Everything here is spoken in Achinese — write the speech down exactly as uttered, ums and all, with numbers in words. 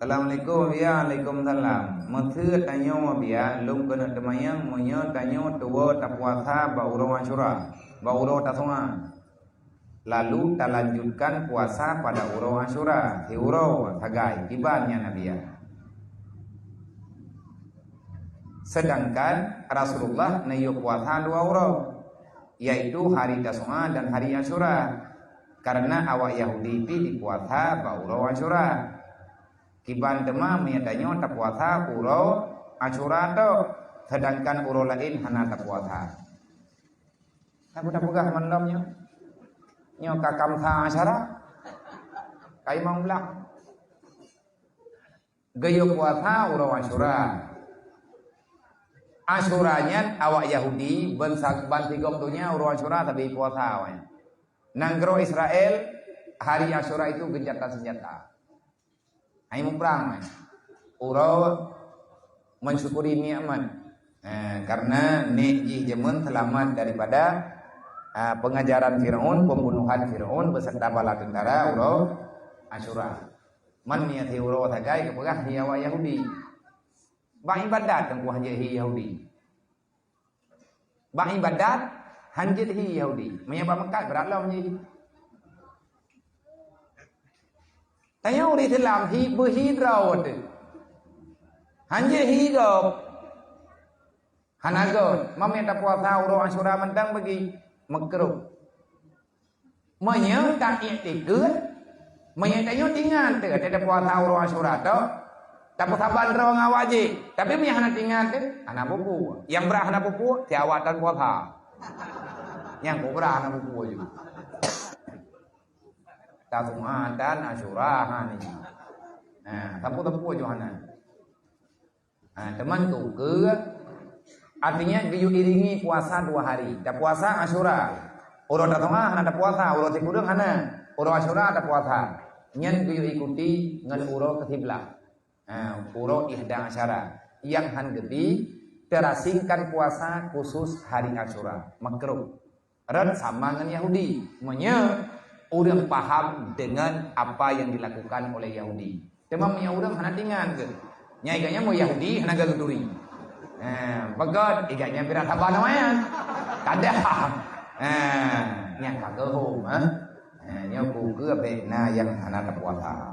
Assalamualaikum, ya, waalaikumsalam. Meuseu tanyoe, ya, lôn keuneuk teumanyong, meunyoe tanyoe tuwoe tapuasa bak uroe Asyura, bak uroe Tasu'a, lalu talanjutkan puasa pada uroe Asyura, siuroe sagai, kiban nyan, Nabi, ya. Sedangkan Rasulullah neuyue puasa dua uroe, yaitu hari Tasu'a dan hari Asyura. Karena awak Yahudi pih dipuasa bak uroe Asyura. Kiban teuma meunyoe tanyoe tapuasa uroe Asyura tok, sedangkan uroe laén hana tapuasa. Aku dah peugah mandum nyoe. Nyoe ka kamsa Asyura. Ka imam blah. Geuyue puasa uroe Asyura. Asyura nyan awak Yahudi ban sa-, ban sigom donya uroe Asyura sabe puasa awaknyan. Nanggroe Israel hari Asyura itu geujata senjata. Hai muprang, eh. Uroe mensyukuri nikmat. Eh, karena nek jih jameun selamat daripada, ah, pengajaran Firaun, pembunuhan Firaun beserta bala tentara uroe Asyura. Man niat hi uroe sagai geupeugah hi awak Yahudi. Bak ibadat teungku hanjeuet hi Yahudi. Bak ibadat hanjeuet hi Yahudi. Meunyoe bak meukat brat lom hanjeuet hi. Tanyoe ureueng Islam hi beuhi droe teuh. Hanjeuet hi gob. Hana göt. Meunyoe tapuasa uroe Asyura mantong bagi makruh. Meunyoe ta iktikeuet, meunyoe tanyoe tingat teuh, watèe tapuasa uroe Asyura tok, tapeusaban droe ngon awak jih. Tapi meunyoe hana tingat teuh, hana peue-peue. Nyang brat hana peue-peue, si awak tan puasa. Nyang keu brat hana peue-peue jih. Tasu'a dan Asyura, ha, ni. Ha, sapeue-sapeue jih hana. Ha, teuma keu, keu, artinya geuyue iringi puasa dua hari. Tapuasa Asyura. Uroe Tasu'a hana tapuasa, uroe sikureueng hana. Uroe Asyura tapuasa. Nyan geuyue ikuti ngon uroe keusiblaih. Ha, uroe Ihda Asyara. Nyang han geubi, terasingkan puasa khusus hari Asyura. Makruh. Rot sama ngon Yahudi. Meunyoe ureueng paham dengan apa yang dilakukan oleh Yahudi. Teuma meunyoe ureueng hana tingat geuh. Nyai ganya mau Yahudi hana geuturi. Ha, beugöt, iganya bira saban awaknyan. Kada. Ha, nyang ka geuhom, ha. Ha, nyoe ku keu abéh na nyang hana tapuasa.